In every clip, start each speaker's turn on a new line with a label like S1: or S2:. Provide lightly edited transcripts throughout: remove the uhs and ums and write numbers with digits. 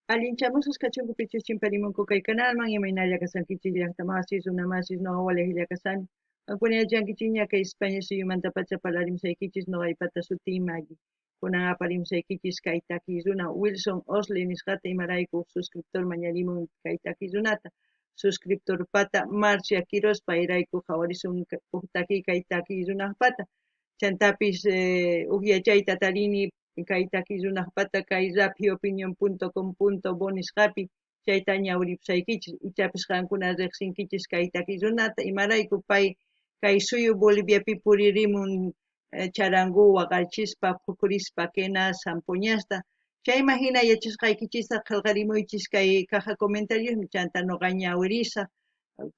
S1: Allinchamusqas kachunku pichus chimparimunku kay kanalman, imaynalla kashankichis llaqtamasis, runamasis, noqa walejlla kasani. Qankuna yachankichikña kay España suyumantapacha parlarimusaykichis noqaypata sutiy Maggie. Kunan aparimusaykichis kay takiy runa Wilson Osle nisqata imarayku uj suscriptor mañarimun kay takiy runata. Suscriptorpata Marcia Quiroz payrayku qhawarisun uj takiy kay takiy runajpata. Chantapis uj yachayta tarini kay takiy runajpata kay raphiopinion.com.bo nisqapi chayta ñawripusaykichis. Ichapis qankuna riqsinkichis kay takiy runata imarayku pay kay suyu Boliviapi puririmun charangu waqachispa phukurispa quena zampoñasta. Chayman hina yachasqaykichista qhelqarimuychis kay caja comentariosmi chanta noqa ñawirisaj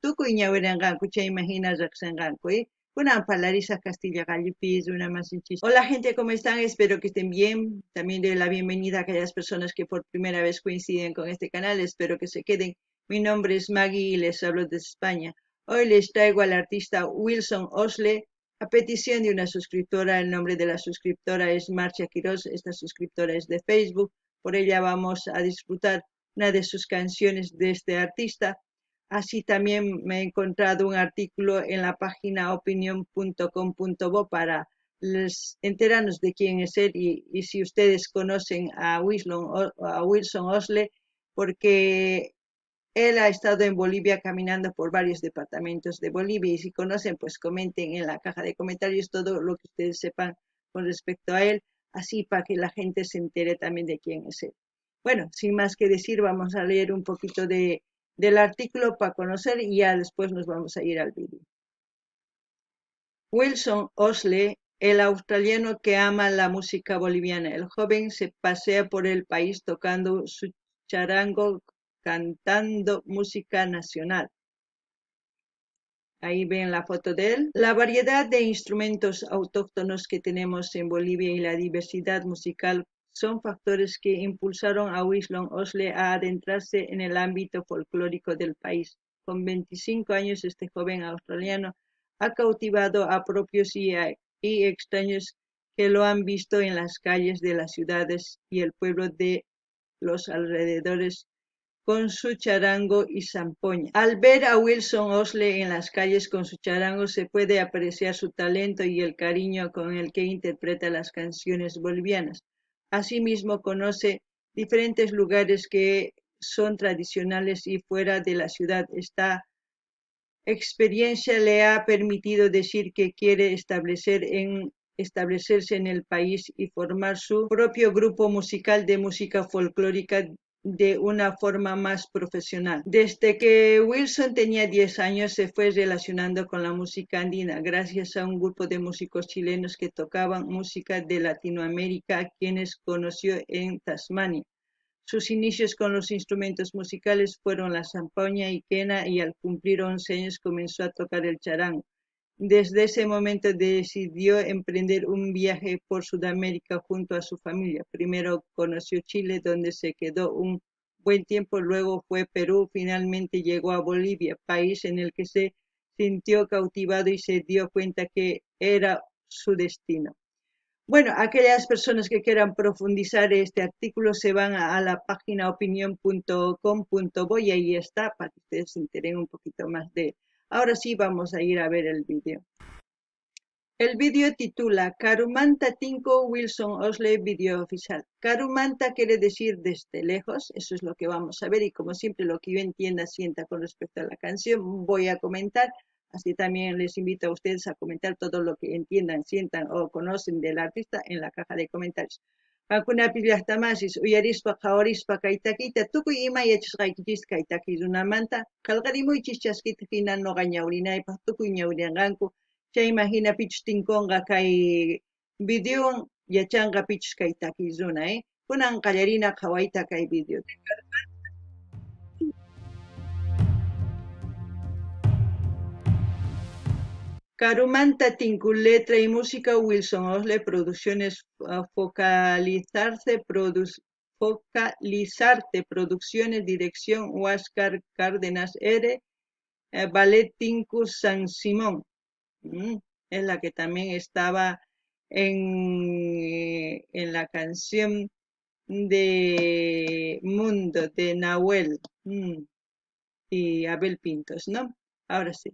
S1: tukuy ñawirinqanku chayman hina riqsinqanku. Kunan parlarisaj Castilla qallupi runa masinchis. Hola gente, ¿cómo están? Espero que estén bien. También doy la bienvenida a aquellas personas que por primera vez coinciden con este canal. Espero que se queden. Mi nombre es Maggie y les hablo desde España. Hoy les traigo al artista Wilson Osle a petición de una suscriptora. El nombre de la suscriptora es Marcia Quiroz. Esta suscriptora es de Facebook. Por ella vamos a disfrutar una de sus canciones de este artista. Así también me he encontrado un artículo en la página opinion.com.bo para les enterarnos de quién es él y si ustedes conocen a Wilson Osle, porque él ha estado en Bolivia caminando por varios departamentos de Bolivia y si conocen, pues comenten en la caja de comentarios todo lo que ustedes sepan con respecto a él, así para que la gente se entere también de quién es él. Bueno, sin más que decir, vamos a leer un poquito del artículo para conocer y ya después nos vamos a ir al vídeo. Wilson Osle, el australiano que ama la música boliviana. El joven se pasea por el país tocando su charango, cantando música nacional. Ahí ven la foto de él. La variedad de instrumentos autóctonos que tenemos en Bolivia y la diversidad musical son factores que impulsaron a Wilson Osle a adentrarse en el ámbito folclórico del país. Con 25 años, este joven australiano ha cautivado a propios y extraños que lo han visto en las calles de las ciudades y el pueblo de los alrededores con su charango y zampoña. Al ver a Wilson Osle en las calles con su charango se puede apreciar su talento y el cariño con el que interpreta las canciones bolivianas. Asimismo, conoce diferentes lugares que son tradicionales y fuera de la ciudad. Esta experiencia le ha permitido decir que quiere establecerse en el país y formar su propio grupo musical de música folclórica de una forma más profesional. Desde que Wilson tenía 10 años se fue relacionando con la música andina gracias a un grupo de músicos chilenos que tocaban música de Latinoamérica, quienes conoció en Tasmania. Sus inicios con los instrumentos musicales fueron la zampoña y quena y al cumplir 11 años comenzó a tocar el charango. Desde ese momento decidió emprender un viaje por Sudamérica junto a su familia. Primero conoció Chile, donde se quedó un buen tiempo, luego fue Perú, finalmente llegó a Bolivia, país en el que se sintió cautivado y se dio cuenta que era su destino. Bueno, aquellas personas que quieran profundizar este artículo se van a la página opinion.com.bo y ahí está para que ustedes se enteren un poquito más de él. Ahora sí vamos a ir a ver el vídeo. El vídeo titula Karumanta Tinku Wilson Osle Video Oficial. Karumanta quiere decir desde lejos, eso es lo que vamos a ver y como siempre lo que yo entienda, sienta con respecto a la canción, voy a comentar. Así también les invito a ustedes a comentar todo lo que entiendan, sientan o conocen del artista en la caja de comentarios. Qankunapi llaqtamasis uyarispa qhawarispa kay takiyta tukuy ima yachasqaykichis kay takiy runamanta qhelqarimuychis chaskita hina noqa ñawrinaypaq tukuy ñawrinqanku chayman hina pichus tinkonqa kay videowan yachanqa pichus kay takiy runa. Kunan qallarina qhawayta kay video. Karumanta Tinku, letra y música Wilson Osle, producciones Focalizarte Producciones, dirección Huáscar Cárdenas R, Ballet Tinku San Simón. Es la que también estaba en la canción de Mundo, de Nahuel y Abel Pintos, ¿no? Ahora sí.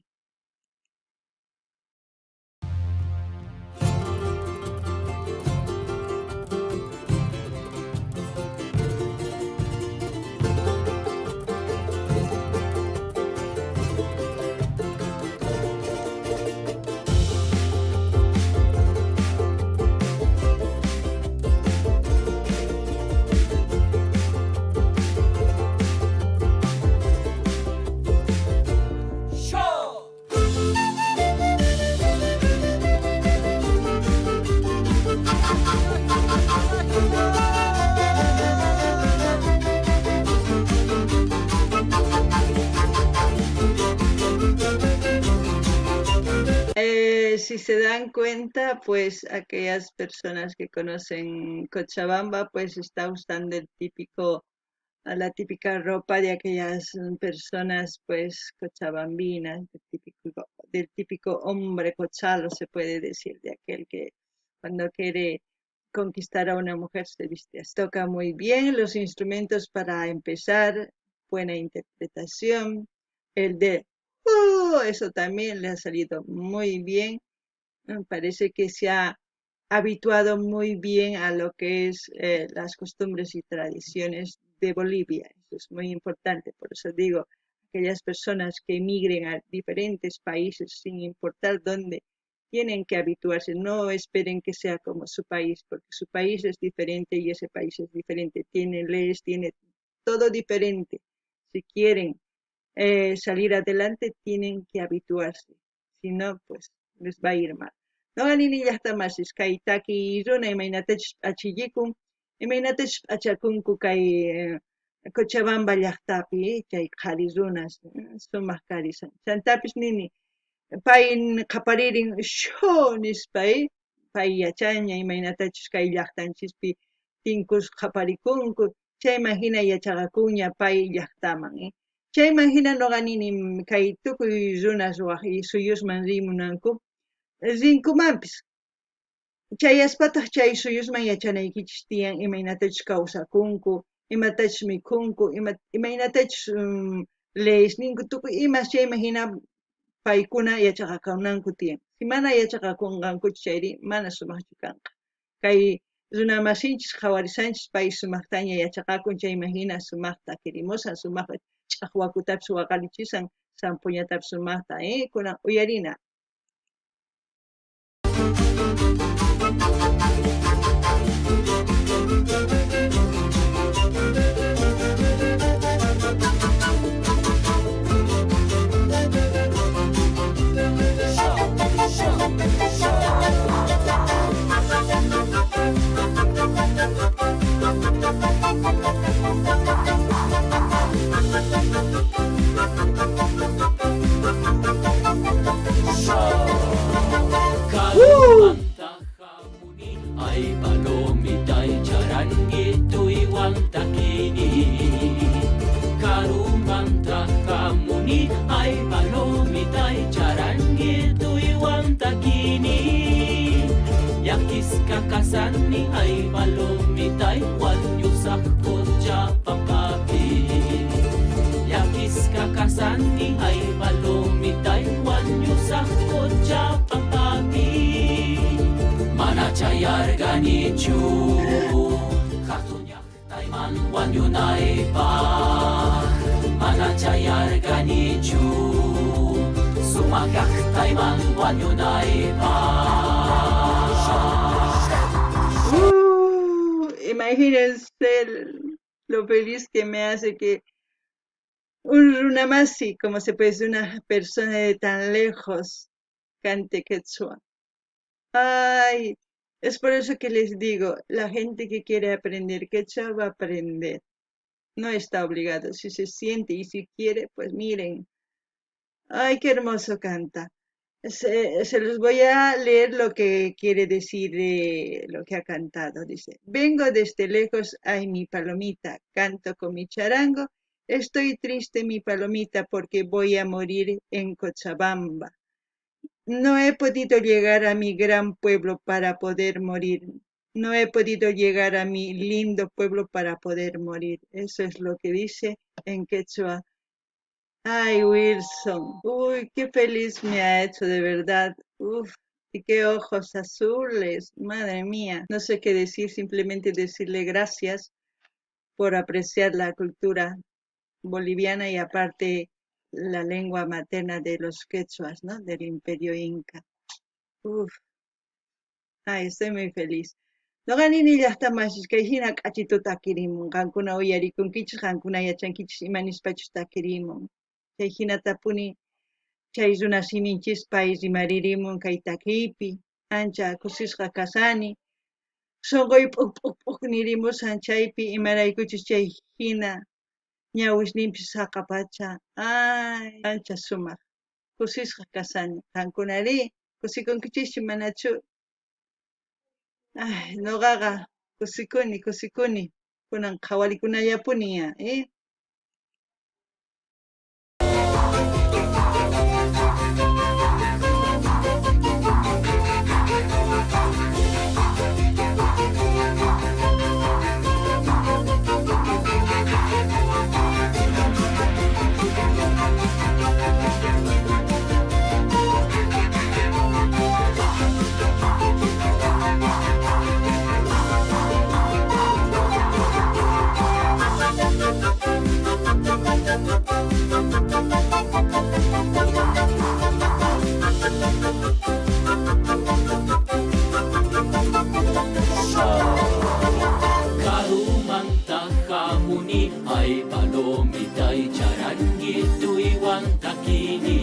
S1: Si se dan cuenta, pues aquellas personas que conocen Cochabamba, pues está usando la típica ropa de aquellas personas, pues cochabambinas, del típico hombre cochalo, se puede decir, de aquel que cuando quiere conquistar a una mujer se viste así. Toca muy bien los instrumentos para empezar, buena interpretación, el de ¡oh! Eso también le ha salido muy bien. Parece que se ha habituado muy bien a lo que es las costumbres y tradiciones de Bolivia. Eso es muy importante. Por eso digo, aquellas personas que emigren a diferentes países, sin importar dónde, tienen que habituarse. No esperen que sea como su país, porque su país es diferente y ese país es diferente. Tiene leyes, tiene todo diferente. Si quieren salir adelante, tienen que habituarse. Si no, pues les va a ir mal. Noqa nini llaqta masis, kay taki runa imaynatachus p'achillikun, imaynatachus p'achakunku kay Cochabamba llaqtapi, chay qhari runas, sumaq karisan. Chantapis nini, pay qhaparirin, sho nispa, pay yachaña imaynatachus kay llaqtanchispi tinkus qhaparikunku, chayman hina yachaqakunña pay llaqtaman. Chayman hina noqa nini kay tukuy runas waj suyusman rimunanku, rinkumanpis. Chayaspataq chay suyusman yachanaykichis tiyan imaynatachus kawsakunku, imatachus mikhunku, imaynatachus, leyesninku, tukuy imas chayman hina paykuna yachaqakunanku tiyan. Si mana yachaqakunqankuchu chayri mana sumaqchu kanqa. Kay runamasinchis qhawarisanchis pay sumaqtaña yachaqakun chayman hina sumaqta kirimusan, sumaqta ch'aqwakutapis waqarichisan, zampoñatapis sumaqta, kunan uyarina.
S2: Ay palomita y charanguito y guantaquini. Karumanta jamuni, ay palomita y charanguito y guantaquini. Yakisca casani, ay palomita y guanyusajcocha papapi. Yakisca casani, ay palomita y guanyusajcocha papapi. Manachayarganichu, jatuñaqtayman wañunaypaq. Manachayarganichu, sumaqllaqtayman wañunaypaq.
S1: Imagínense lo feliz que me hace que un runamasi, como se puede decir, una persona de tan lejos, cante quechua. Ay, es por eso que les digo, la gente que quiere aprender quechua va a aprender. No está obligado. Si se siente y si quiere, pues miren. Ay, qué hermoso canta. Se los voy a leer lo que quiere decir lo que ha cantado. Dice, vengo desde lejos, ay, mi palomita, canto con mi charango. Estoy triste, mi palomita, porque voy a morir en Cochabamba. No he podido llegar a mi gran pueblo para poder morir. No he podido llegar a mi lindo pueblo para poder morir. Eso es lo que dice en quechua. Ay, Wilson, uy, qué feliz me ha hecho de verdad. Uf, y qué ojos azules, madre mía. No sé qué decir, simplemente decirle gracias por apreciar la cultura boliviana y aparte la lengua materna de los quechuas, ¿no? Del Imperio Inca. Uf, ay, estoy muy feliz. Noqa nini llaqtamasis kay hina k'achitu takirimun, qankuna uyarikunkichis, qankuna yachankichis ima nispachus takirimun. Chay hinatapuni chay runa siminchis pay rimaririmun kay takiypi, ancha kusisqa kasani. Sunquy p'uk p'uk p'uk nirimushan chaypi imaraykuchus chay hina ñawisninpis saqa pacha. Ay, ancha sumaq. Kusisqa kasani. Qankunarí, kusikunkichischu manachu? Ay, noqaqa kusikuni, kusikuni. Kunan qhawarikunallapuni ya, ¿eh?
S2: Karumanta hamuni, ay palomitay charangituywan takini.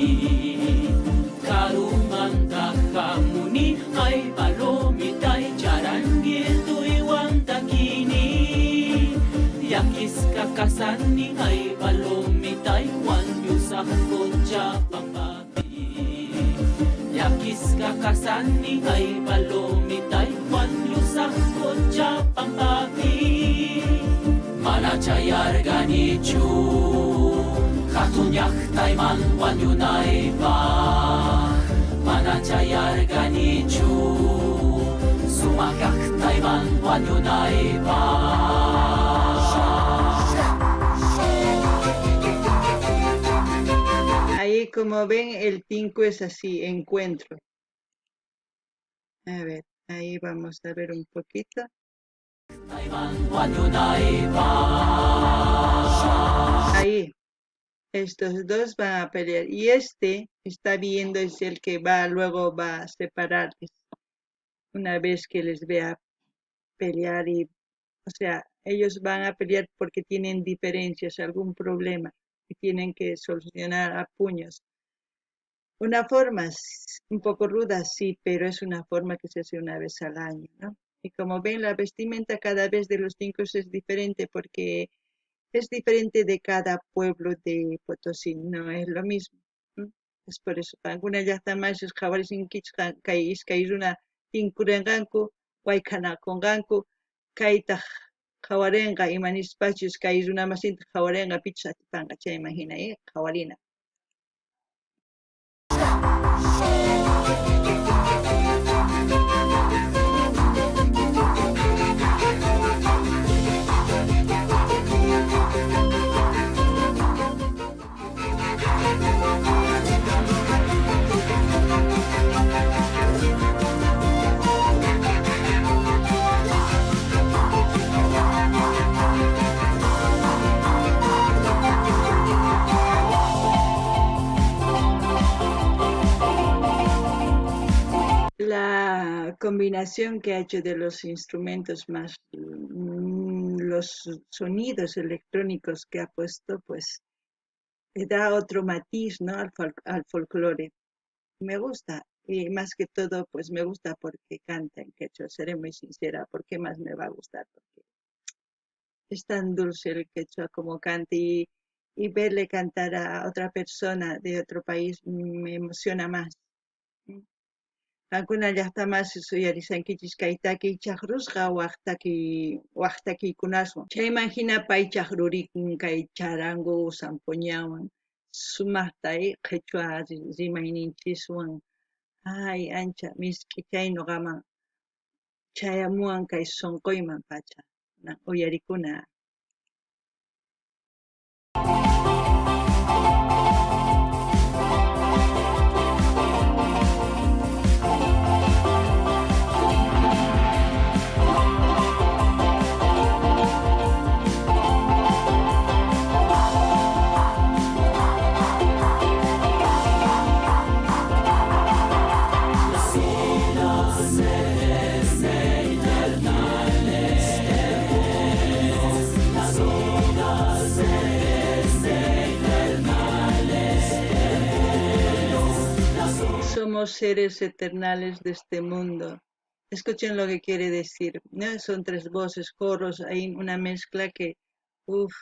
S2: Karumanta hamuni, ay palomitay charangituywan takini. Llakisqa kasani, ay palomitay wan yusaq qocha pampapi. Llakisqa kasani, ay palomitay wan yusaq qocha pampapi. Mana chayarqanichu, hatun llaqtayman wañunaypaq. Mana chayarqanichu, sumaq llaqtayman wañunaypaq.
S1: Ahí, como ven, el tinku es así, encuentro. A ver, ahí vamos a ver un poquito. Ahí, estos dos van a pelear. Y este está viendo, es el que va, luego va a separarles. Una vez que les vea pelear y, o sea, ellos van a pelear porque tienen diferencias, algún problema y tienen que solucionar a puños. Una forma un poco ruda, sí, pero es una forma que se hace una vez al año, ¿no? Y como ven, la vestimenta cada vez de los tinkus es diferente porque es diferente de cada pueblo de Potosí, no es lo mismo. Es por eso, qankuna llaqtamasis qhawarisinkichis kay iskay runa tinkurinqanku, wayk'anakunqanku, kaytaq qhawarinqa ima nispachus kay runa masinta qhawarinqa pichus atipanqa chayman hina, qhawarina. La combinación que ha hecho de los instrumentos más los sonidos electrónicos que ha puesto, le da otro matiz, ¿no? Al folclore. Me gusta, y más que todo, me gusta porque canta en quechua, seré muy sincera, ¿por qué más me va a gustar? Porque es tan dulce el quechua como canta, y verle cantar a otra persona de otro país me emociona más. Qankuna llaqtamasis uyarisankichis kay takiy chaqrusqa waj takiykunaswan. Chayman hina pay chaqrurikun kay charango zampoñawan, sumaqta, qhichwa rimayninchiswan. Ay, ancha misk'i chay noqaman. Chayamuwan kay sonqoyman pacha. Uyarikuna. Somos seres eternales de este mundo. Escuchen lo que quiere decir, ¿no? Son tres voces, coros, hay una mezcla que, uff,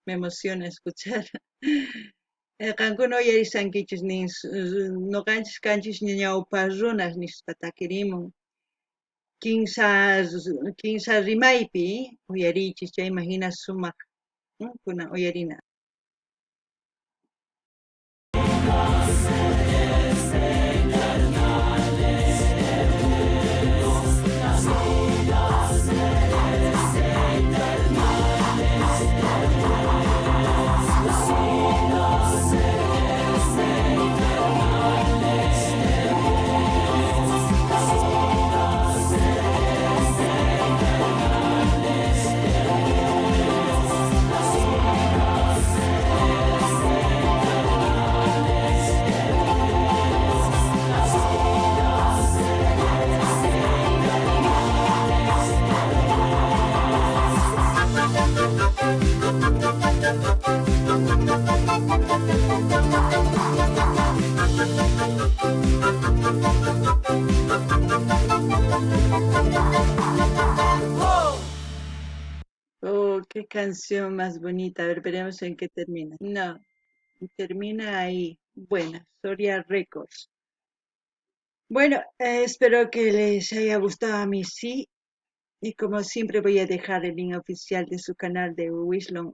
S1: me emociona escuchar. Qankuna uyarisankichis nin noqanchis kanchis ñawpa runas nispa takirimun. Kinsa rimaypi uyariychis chayman hina sumaq kunan uyarina. Oh, qué canción más bonita. A ver, veremos en qué termina. No, termina ahí. Bueno, Soria Records. Bueno, espero que les haya gustado a mí, sí. Y como siempre voy a dejar el link oficial de su canal de Wilson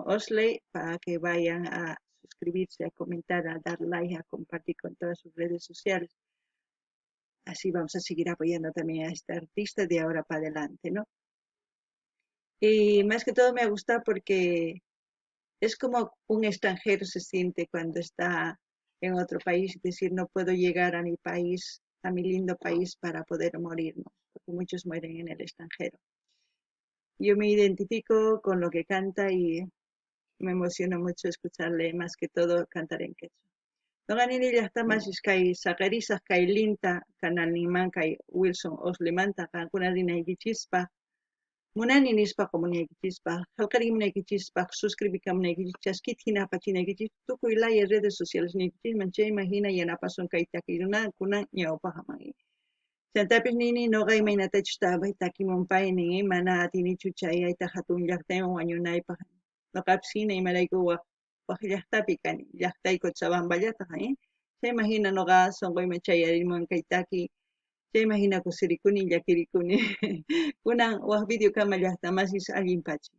S1: Osley para que vayan a suscribirse, a comentar, a dar like, a compartir con todas sus redes sociales. Así vamos a seguir apoyando también a este artista de ahora para adelante, ¿no? Y más que todo me gusta porque es como un extranjero se siente cuando está en otro país, es decir, no puedo llegar a mi país, a mi lindo país para poder morir, ¿no? Porque muchos mueren en el extranjero. Yo me identifico con lo que canta y me emociona mucho escucharle, más que todo cantar en quechua. Noqanini llaqtamasis kay saqerisaq kay linta kanalninman kay Wilson Osleymanta qankuna rinaykichispaq, munani nispa qomunaykichispaq, qhelqarimunaykichispaq, suscribikamunaykichis, chaskita hina apachinaykichis, tukuy laya redes sociales niykichisman chayman hina yanapasun kay takirunakunan ñawpaqman. Chantapis nini noqa imaynatachus takimunpay nin, mana atinichu chayayta hatun llaqtayman wañunaypaq. Noqapis hina imarayku waj llaqtapi kani, llaqtay Cochabamballataq, Chayman hina noqa sonqoyman chayarimun kay taki, chayman hina kusirikuni, llakirikuni. Kunan waj video kama llaqtamasis allin pacha.